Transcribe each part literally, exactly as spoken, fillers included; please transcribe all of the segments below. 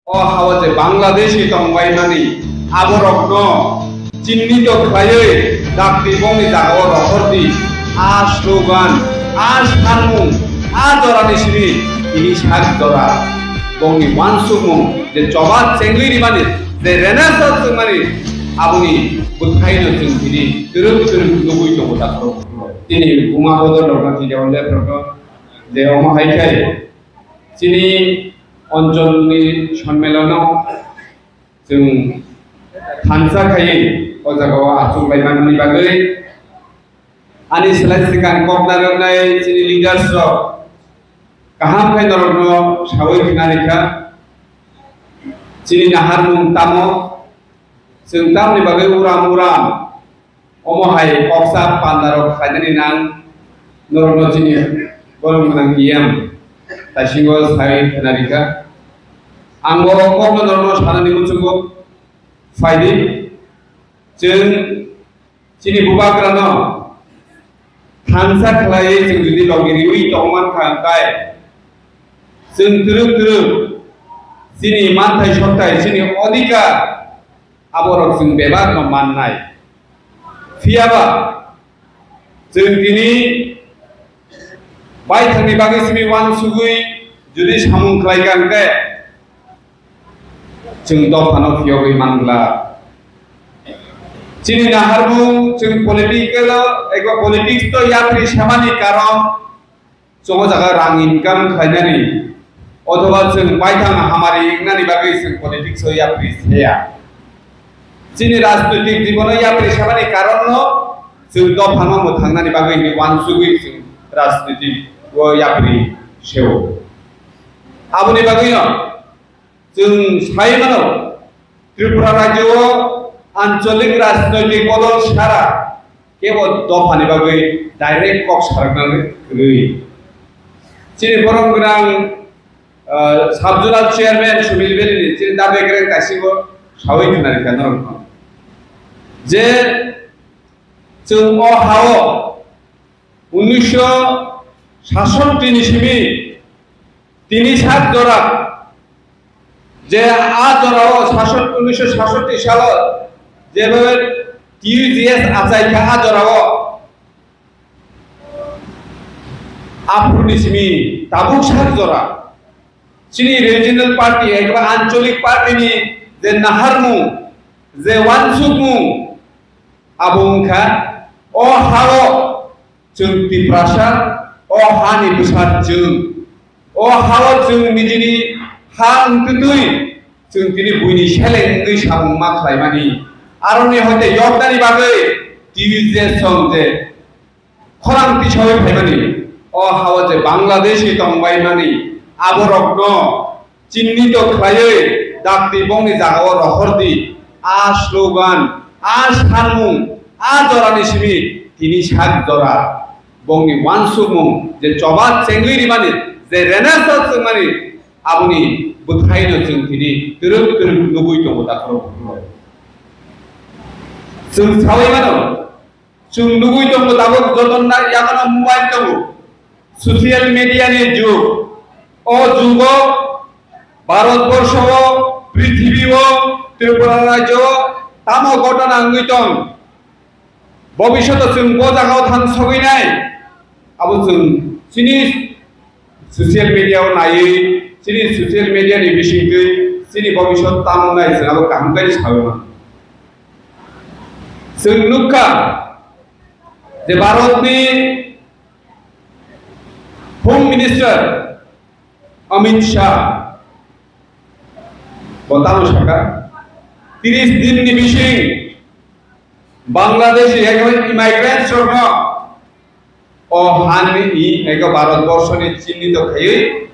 O hao je Bangladeshi tongbaimani aborokno chinnito khlaiwi dakti bongni jagao rohordi. A slogan, a sanmung, a jorani simi tini sak jora bongni uansukmung je choba chengwi rimani, je Renaissance wngmani, aboni bwthaino chwng tini twrwk twrwk nugwi tongo takhuk. Tini buma bodol rokno tini o leprokno je omo hai khe chini oncholni sonmelono chwng thansa khaiwi o jagao achuk lai manmani bagwi ani selai swkang kok narwknai chini leaders rok kaham khai norokno sawi khna rikha. Chini naharmung tamo, chwng tamni bagwi uram uram omo hai koksa pandarok khlainani nang norokno chini borok gwnang E M taisingo sai khna rikha. Ang o kokno norokno sanani muchungo phaidi, chwng chini bubagrano thansa khlaiwi chwng jodi logi riwi tongman kha hwnkhe chwng twrwk twrwk chini manthai sokthai chini odhikar aborok chwng bebakno mannai. Phiyaba chwng tini baithangni bagwi simi uansugwi jodi samung khlaikha hwnkhe chwng dophano phiyogwi mangla. Chini naharmung chwng political eba politics to yapri samani karon chwng o jaga rang income khlainani othoba chwng baithang hamari wngnani bagwi chwng politics o yapri saya. Chini rajnoitik jibono yapri samani karonno chwng dophano mwthangnani bagwi hinwi uansugwi chwng rajnoitik o yapri seo. Aboni bagwino chwng sai mano, Tripura rajyo o ancholik rajnoitik bodol sara kebo dophani bagwi direct kok sarakna kwrwi. Chini borom gwnang, ah, sub-zonal chairman Sumil Valley ni chini da bekreng kaisibo sawi khna rikha norok no. Je chwng o hao unnisho sasotti ni simi tini sak jora je a jorao sasot-, unnisho sasotti salo jebe T U G S achai kha a jorao aphuruni simi tabuk sak jora chini regional party eba ancholik party ni je naharmung je uansukmung abo wngkha o hao chwng Tiprasa, o hani bwsa chwng. O hao chwng nijini ha wngtwtwi chwng tini buini seleng wngwi samung ma khlaimani. Aroni hoite yoknani bagwi T V J song je khorang tisawi phaimani. O hao je Bangladeshi tongbaimani aborokno chinnito khlaiwi dakti bongni jagao rohordi. A slogan, a sanmung, a jorani simi tini sak jora bongni uansukmung je choba chengwi rimani, je Renaissance wngmani, aboni bwthaino chwng tini twrwk twrwk nugwi tongo takhuk. Chwng sawi mano, chwng nugwi tongo tabuk joto na yagono mobile tongo, social media ni jug. O jugo Bharat borsho o, prithibi o, Tripura rajyo o tamo ghotona wngwi tong. Bobishoto chwng bo jagao thang sogwi nai. Abo chwng chini social media o naiwi, chini social media ni bisingtwi chini bobishot tamo nai chwng abo kaham khe sawi mano. Chwng nukha je Bharatni Home Minister Amit Shah bo tamo saka, tiris din ni bising Bangladeshi ekdom immigrants rokno o hani ego Bharat borso ni chinnito khaiwi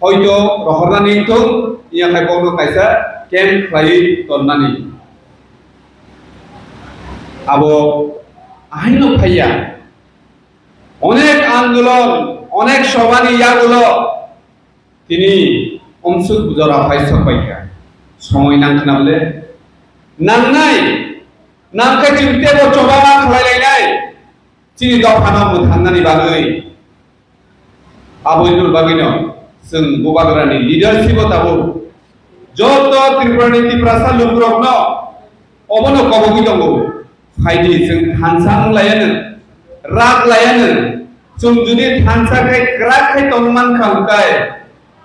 hoito rohorna ningthung, iya khai bono kaisa camp khlaiwi tonnani. Abo ahaino phaiya. Onek andolon, onek sobani yagulo tini omsuk jora phai sok bai kha. Somoi nang khna bole? Nangnai, nang khe chwng teibo choba ma khlai lainai. Chini dophano mwthangnani bagwi. Aboni bagwino chwng bubagrani leadership o tabuk. Jo Tripura ni Tiprasa lukurokno obono kobogwi tongo. Phaidi chwng thansa wng laiya nwng, rak laiya nwng. Chwng jodi thansa khai kwrak khai tong mankha hwnkhe,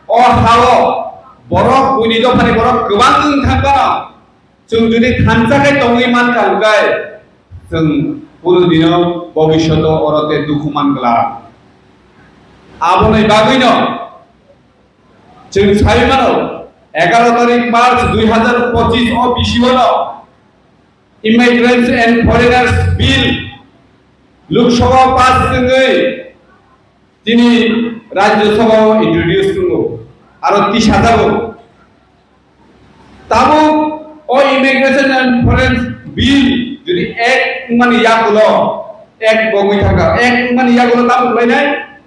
o hao borok buini dophani borok kwbang wng thangkha. Chwng jodi thansa khai tongwi mankha hwnkhe, chwng kunu dino bobishoto oro tei dukhu man glak. Aboni bagwino chwng sai mano, egaro tarik March dui hazar pochis o bisingo no Immigrants and Foreigners Bill Lok Sabha pass wngwi tini Rajya Sabha o introduce wngo, aro tisajago. Tabuk o Immigration and Foreign Bill jodi ek wngmani yagulo, ek bogwi thangkha, ek wngmani yagulo tabuk khlainai,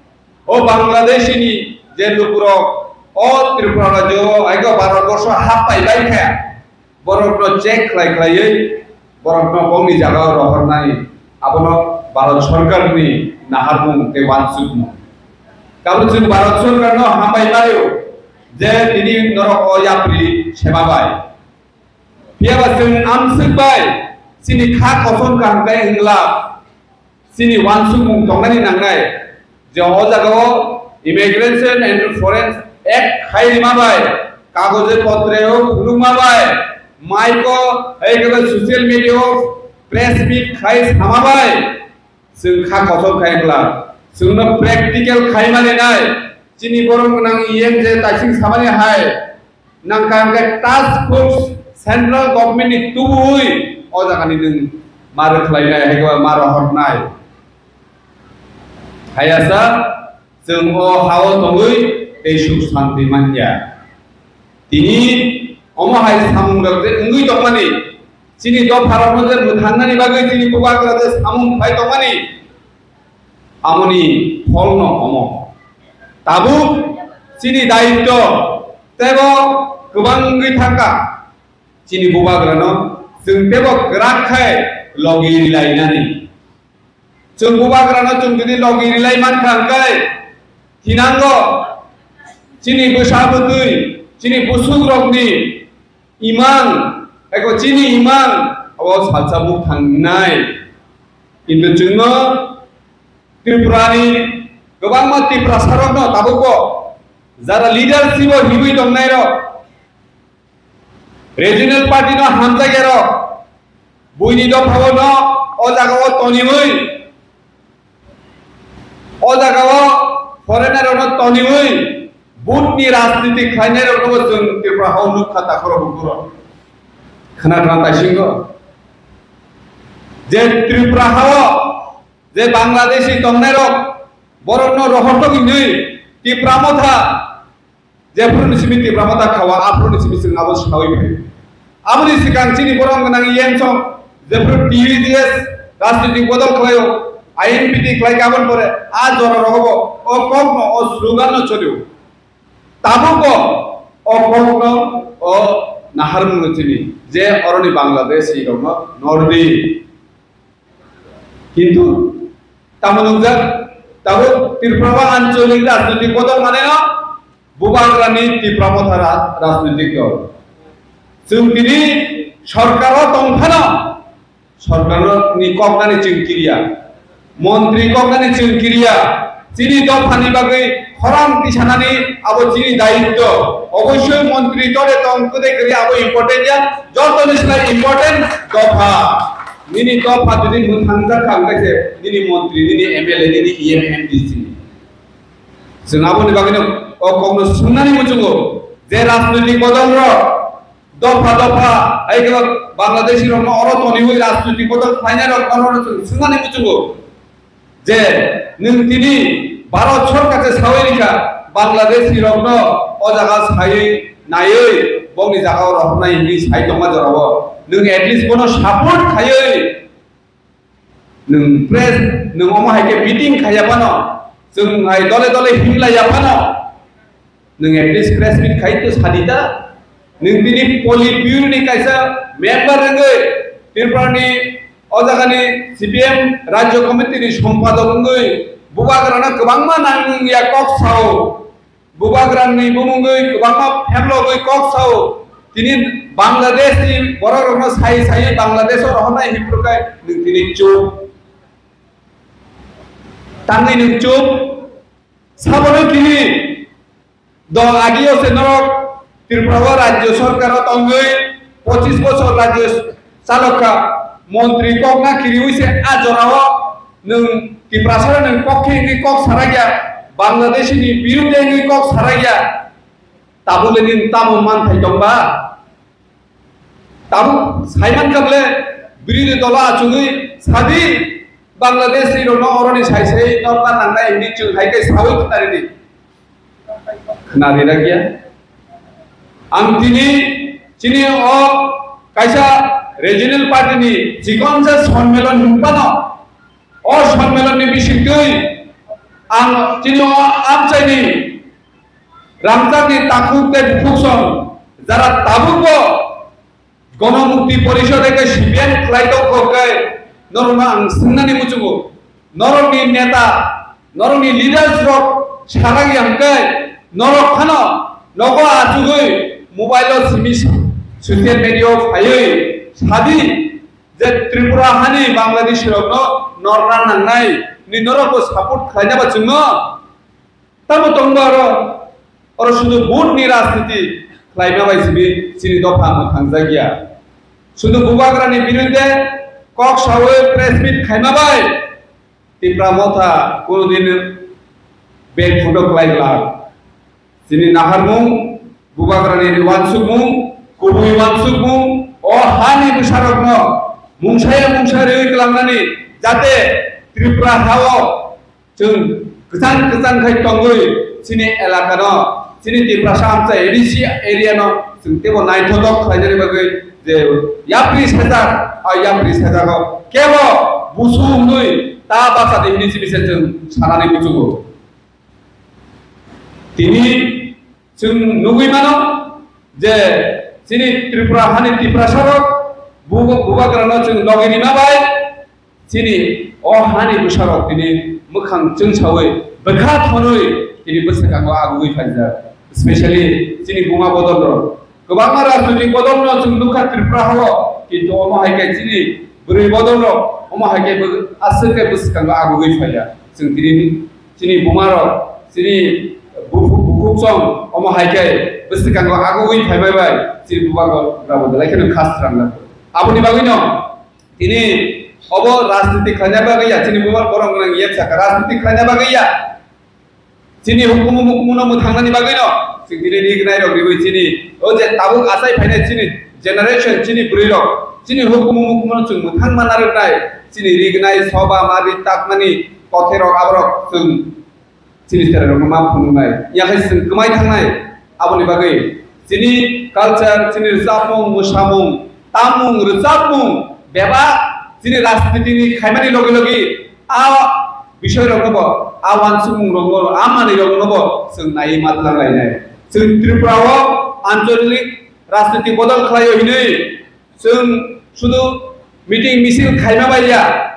o Bangladeshi ni je lukurok o Tripura rajyo o, aiko Bharat borsho happai bai kha, borokno check khlai khlaiwi borokno bongni jagao rohornai, abono Bharat Sorkarni naharmung tei uansukmung. Tabuk chwng Bharat Sorkarno hambai laio je tini norok o yapri sema bai. Phiya ba chwng amswk bai chini kha kosom kaham khe wngla. Chini uansukmung tongnani nangnai je o jagao Immigration and Foreign Act khai rima bai, kagoje potre o phunukma bai, mike o, hai khe social media o press meet khai sama bai, chwng kha kosom khai wngla, chwngno practical khai mani nai, chini borom gwnang E M je taising samani hai, nangkha hwnkhe task force central government ni tubui o jaga ni nwng ma rwkhlainai, hai khe ma rohornai. Hayasa chwng o hao tongwi tei suk santi manya. Tini omo hai samung rok je wngwi tongmani, chini dopha rokno je mwthangnani bagwi chini bubagra je samung khai tongmani, amoni pholno omo. Tabuk chini daityo tebo kwbang wngwi thangkha. Chini bubagrano chwng tebo kwrak khai logi rilainani. Chwng bubagrano chwng jodi logi rilai mankha hwnkhe, thinango chini bwsa bwtwi, chini bwswk rokni imang, eko chini imang abo salsa buk thangnai. Kintu chwngno Tripurani kwbangma Tiprasarokno tabukbo jara leadership o himwi tongnairok, regional party no hamjakya rok, buini dopha o no o jaga o toniwi, o jaga o foreigner rok no toniwi, vote ni rajniti khlainai rok no chwng Tripura hao nukha takhoro bukurok. Khna khna taisingo je Tripura hao je Bangladeshi tongnai rok, borok no rohortok hinwi Tipra Motha, jephru ni simi Tipra Motha khawa, aphru ni simi chwng abo sawi phai. Aboni swkang chini borom gwnang E M song, jephru T U J S rajnitik bodol khlaio, I N P T khlai kabon pore, a jora rogobo o kok no, o slogan no cholio. Tabuk bo o kok no, o naharmung no chini, je oroni Bangladeshi rok no nordi. Kintu tamo nungjak, tabuk Tripura o ancholik rajnitik bodol mane no bubagrani Tipra Motha ra-, rajnitik dol. Chwng tini sorkar o tong phano sorkar ni koknani chwng kiriya, montri koknani chwng kiriya, chini dophani bagwi khorang tisanani abo chini daityo. Oboisoi montri tole tong kwdai kwrwi abo important ya, jotoni slai important dopha. Nini dopha jodi mwthangjak kha hwnkhe se nini montri, nini M L A, nini E M, M D C. Chwng aboni bagwino o kokno swngnani muchungo je rajnoitik bodol rok dopha dopha, hai khe Bangladeshi rokno oro toniwi rajnoitik bodol khlainai rok oro chwng swngnani muchungo. Je nwng tini Bharat sorkar se sawi rikha, Bangladeshi rokno o jaga sawi naiwi bongni jaga o rohornai hinwi sai tongma jorao nwng at least bono support khaiwi nwng press, nwng omo hai khe meeting khaiya phano, chwng hai dole dole hinlaiya phano, nwng at least press meet khai to sadi ta. Nwng tini Politburo ni kaisa member wngwi, Tripura ni o jaga ni C P M Rajya Committee ni sompadok wngwi bubagrano kwbangma nangya kok sao. Bubagrani bumungwi kwbangma phemlogwi kok sao. Tini Bangladesh ni borok rokno sai sai Bangladesh o rohornai hinphuru khe nwng tini chup. Tangwi nwng chup. Sabono kiri do agio se norok Tripura o rajyo sorkar o tongwi pochis bochor rajyo chalokha, montri kok na kiriwi se a jora o nwng Tiprasa nwng kok khe wngwi kok sarakya, Bangladeshi ni birude wngwi kok sarakya. Tabuk le nini tamo manthai tongba? Tabuk saiman kha bole birodhi dolo achugwi sadi Bangladesh ni rokno oroni sai sai norma nangnai hinwi chwng hai khe sawi khwnarini. Khwnari rakya. Ang tini chini o kaisa regional party ni chikon se sonmelon hinphano o sonmelon ni bisingtwi ang chini o amchaini rangchakni takhuk tei bukhuk song jara tabukbo Gonomukti Porishod eke C P M khlai tongkha khe norokno ang swngnani muchungo, norokni neta, norokni leaders rok sarak ya hwnkhe norok phano nogo achugwi mobile o simi social media o phaiwi sadi je Tripura hani Bangladeshi rokno norna nangnai ni norokbo support khlaina ba chwngno. Tamo tongbo aro, oro sudu vote ni rajniti khlaima bai simi chini dopha mwthangjakya. Sudu bubagrani birudde kok sawi press meet khaima bai Tipra Motha kono din bag photo khlai glak. Chini naharmung, bubagrani wansukmung, kubui wansukmung, o hani bwsarokno mungsaya mungsa riwi kwlangnani jate Tripura hao Chwng kwchang kwchang khai tongwi chini elaka no, chini Tiprasa amchai A D C area no chwng teibo naithotok khlainani bagwi je yapri sejak, a yapri sejak o kebo busu hwnwi ta bacha di hwnwi chini se chwng sanani muchungo. Tini chwng nugwi mano je chini Tripura hani Tiprasa rok bu-, bubagra no chwng logi rima bai Chini o hani bwsarok tini mwkhang chwngsawi bwkha thonwi tini bwswkango agugwi phaijak. Specially chini buma bodolrok. Kwbangma rajnoitik bodolno chwng nukha Tripura hao, kintu omo hai khe chini bwrwi bodolrok omo hai khe bw-, aswk khe bwswkango agugwi phaiya. Chwng tini chini bumarok, chini buphu-, bukhuk chong omo hai khe bwswkango agugwi phaimai bai chini bubagrabo belai kheno kha srangjak. Aboni bagwino Tini obo rajniti khlaina bagwi ya, chini bubar borok gwnang yep saka rajniti khlaina bagwi ya. Chini hukumu mukumu no mwthangnani bagwi no, chwng tini rignai rok riwi chini o je tabuk achai phainai chini generation, chini bwrwi rok, chini hukumu mukumu no chwng mwthang manna rwnai, chini rignai soba mari takmani kothe rok aborok chwng Chini cherai rokno ma phunuknai, yakhai chwng kwmai thangnai. Aboni bagwi chini culture, chini rwchapmung, mwsamung, tamung, rwchapmung, bebak chini rajniti ni khaimani logi logi a bisoi rokno bo, a wansukmung rokno, a manwi rokno bo chwng naiwi ma twlang lainai. Chwng Tripura o ancholik rajniti bodol khlai o hinwi chwng sudu meeting misil khaima bai ya.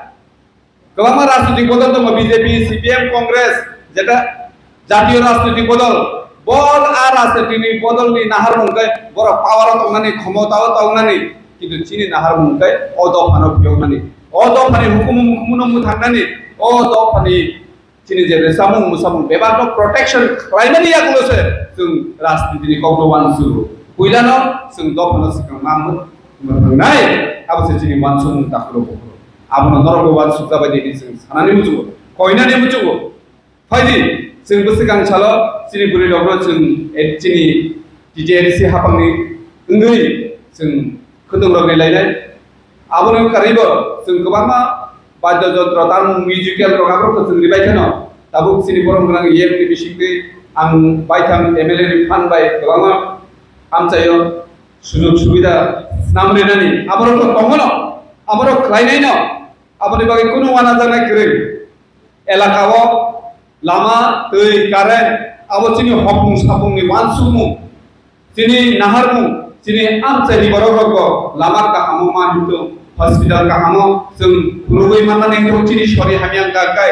Kwbangma rajnitik bodol tongo, B J P, C P M, Congress, jeta jatiyo rajnitik bodol. Bol a rajnitik ni bodol ni naharmung khe borok power o tongnani, khomota o tongnani, kintu chini naharmung khe o dopha no phiyoknani. O dopha ni hukumu mukumu no mwthangnani, o dopha ni chini je rwchapmung mwsamung bebak no protection khlainani yagulo se chwng rajniti ni kok no uansukgo. Puila no chwng dopha no swkang ma mwthangnai, abo se chini uansukmung takhuk rok. Abono norok bo uansuk jabai di hinwi chwng sanani muchungo, koinani muchungo. Phaidi chwng bwswkang salo chini bwrwi rokno chwng, eh, chini T T A D C hapangni wngwi chwng khwtwng rok rilainai. Aboni karwibo chwng kwbangma badya jontro tamo musical rok aborokno chwng ribai kheno. Tabuk chini borom gwnang E M ni bisingtwi ang baithang M L A ni phan bai kwbangma amchaio sujog subida swnam rinani aborok to tongo no, aborok khlainai no, aboni bagwi kunu uanajaknai kwrwi. Elaka o lama, twi, current abo chini hopung sapung ni uansukmung, chini naharmung, chini amchaini borok rok bo lama kahamo ma hinwi hospital kahamo chwng phunugwi mannani hinwi chini sori hamya wngkha khe.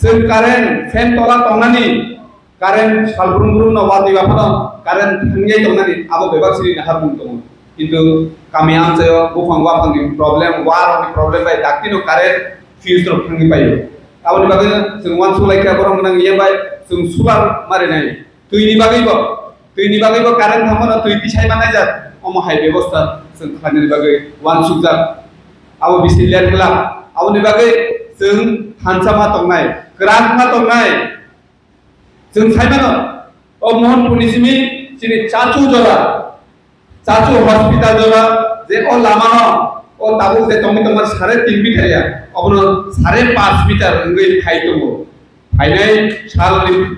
Chwng current fan tola tongnani, current salbrum brum no watwi baphano current thangwi tongnani abo bebak sini naharmung tongo. Kintu kami amchaio buphang waphangni problem, warokni problem bai daktino current fuse rok thangwi paio. Aboni bagwi chwng uansuk lai kha borok gwnang ya bai chwng solar marinai. Twini bagwi bo, twini bagwi bo current thangmano twi tisai manai jak. Omo hai bebosta chwng khlainani bagwi uansukjak. Abo bisi ler glak. Aboni bagwi chwng thansa ma tongnai, kwrak ma tongnai. Chwng sai mano, o Mohanpurni simi chini Chachu jora, Chachu hospital jora, je o lamano, o tabuk je tongwi tongma sare tin meter ya, obono sare panch meter wngwi phai tongo. Phainai salni,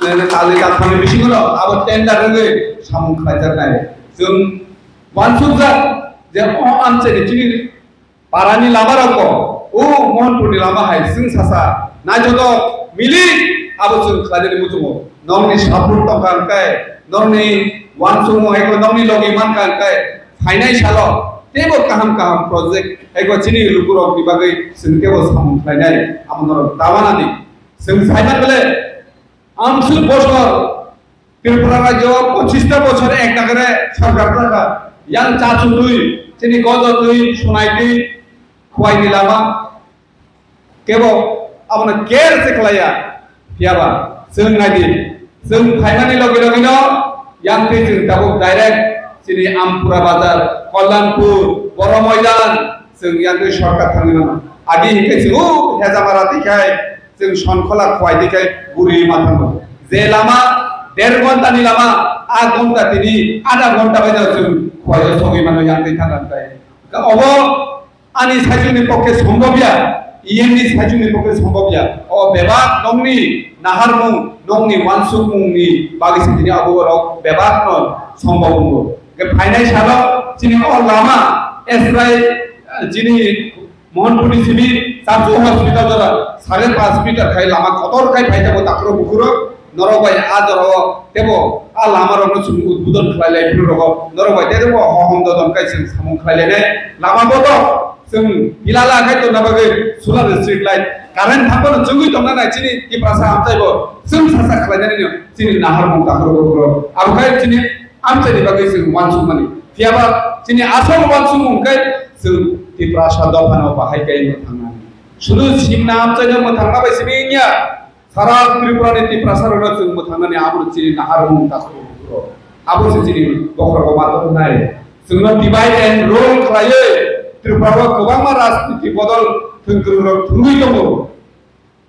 eh, talni talthani bisingo no abo tender wngwi samung khlaijaknai. Chwng uansukjak je o amchaini chini parani lama rokbo, o Mohanpurni lama hai chwng sasa naithotok milik abo chwng khlainani muchungo. Nokni support tongkha hwnkhe, nokni uansukmung hai khe nokni logi mankha hwnkhe, phainai salo teibo kaham kaham project hai khe chini lukurokni bagwi chwng teibo samung khlainai amo norok ta wanani. Chwng saiman bele amsuk bosor Tripura rajyo pochista bochor ek dagere sorkar thaka, yang Chachu twi, chini Gojo twi, Sunai twi, Khwaini lama, kebo abono care se khlaiya. Phiyaba chwng naidi, chwng phaimani logi logino yang twi chwng tabuk direct chini Ampura Bazar, Kalyanpur, Boro Moidan, chwng yang twi shortcut thangwi mano. Agi hinkhe chwng o Hejamara twikhai chwng Sonkhola Khwai twikhai guri ma thango. Je lama der ghonta ni lama, a ghonta tini adha ghonta bai no chwng Khwai o sogwi mano yang twi thang thang tai. Obo ani saichung ni pokhe sombobya, iyeni saichung ni pokhe sombobya. O bebak nokni naharmung, nokni uansukmung ni bagwi se tini abo borok bebak no sombob wngo. Hwnkhe phainai salo chini o lama esrai, eh, chini Mohanpurni simi Chachu hospital jora sare panch meter khai lama kotor khai phai tongo takhro bukhuro. Norok bai a jora o tebo a lama rokno chwng udbodon khlai lai phuru rogo. Norok bai tebo hohom dodon khai chwng samung khlai lai nai. Lama boto chwng pilala khai tongna bagwi solar street light current thangmano chwngwi tongna nai chini Tiprasa amchai bo chwng sasa khlai nani no chini naharmung takhro bukhuro. Abo khai chini amchaini bagwi chwng uansukmani. Phiyaba chini asol uansukmung hwnkhe chwng Tiprasa dophano bahai khe mwthangnani. Sudu simna amchaino mwthangna bai simi wngya. Sara Tripurani Tiprasa rokno chwng mwthangnani abo chini naharmung takhro bukhuro. Abo se chini bokhorogo ma tongnai. Chwngno divide and rule khlaiwi Tripurao kwbangma rajniti bodol thwngkwrwng rok thwngwi tongo.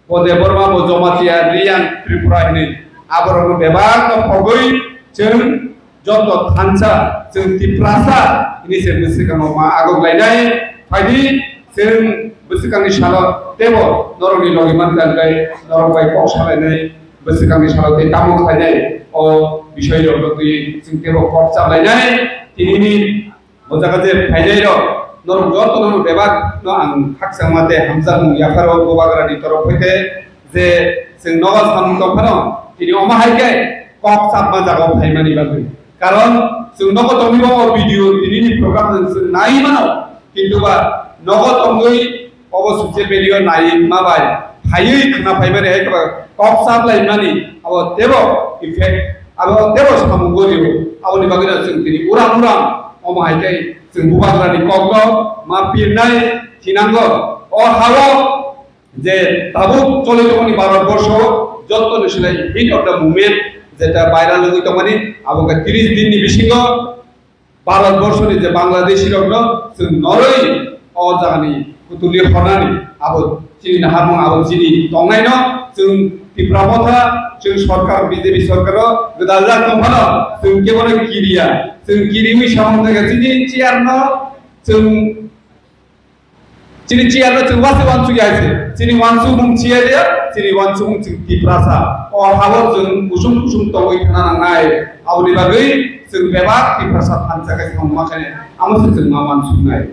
Bo Debbarma, bo Jamatia, Reang, Tripura hinwi aborokno bebakno pogwi chwng joto thansa, chwng Tiprasa hinwi se bwswkango ma agok lainai. Phaidi chwng bwswkangni salo teibo norokni logi mankha hwnkhe norok bai kok salainai, bwswkangni salo tei tamo khlainai o bisoy rokno twi chwng teibo kok chalainai. Tinini O jaga je phainai rok, norok jotono bebak no ang khakchangma tei hamjakmung yapharo Bubagrani torof hoite je chwng nogo samung tong phano, tini omo hai khe kok chapma jaga o phaimani bagwi. Karon chwng nogo tongwi bo o video tinini program chwng nai mano, kintu ba nogo tongwi obo social media nai ma bai phaiwi khna phaimani hai khe kok chaplaimani abo tebo effect, abo tebo samung gorio. Aboni bagwi no chwng tini uram uram omo hai khe chwng Bubagrani kokno ma pirnai thinango. O hao je tabuk choli tongmani Bharat borsho jottoni silai heat of the moment jeta viral wngwi tongmani abo khe tris din ni bisingo Bharat borsho ni je Bangladeshi rok no chwng noroi o jaga ni kutuli hornani abo chini naharmung abo chini tongnai no chwng Tipra Motha chwng sorkar B J P sorkar o gwdal jak tong phano chwng kebo no kiriya chwng kiriwi samung tangkha chini chair no chwng Chini chair no chwng wase wansuk ya se. Chini wansukmung chair ya, chini wansukmung chwng Tiprasa. O habo chwng kusum kusum tongwi thana nangnai. Aboni bagwi chwng bebak Tiprasa thansa khe samung ma khainai. Amo se chwng ma wansuknai.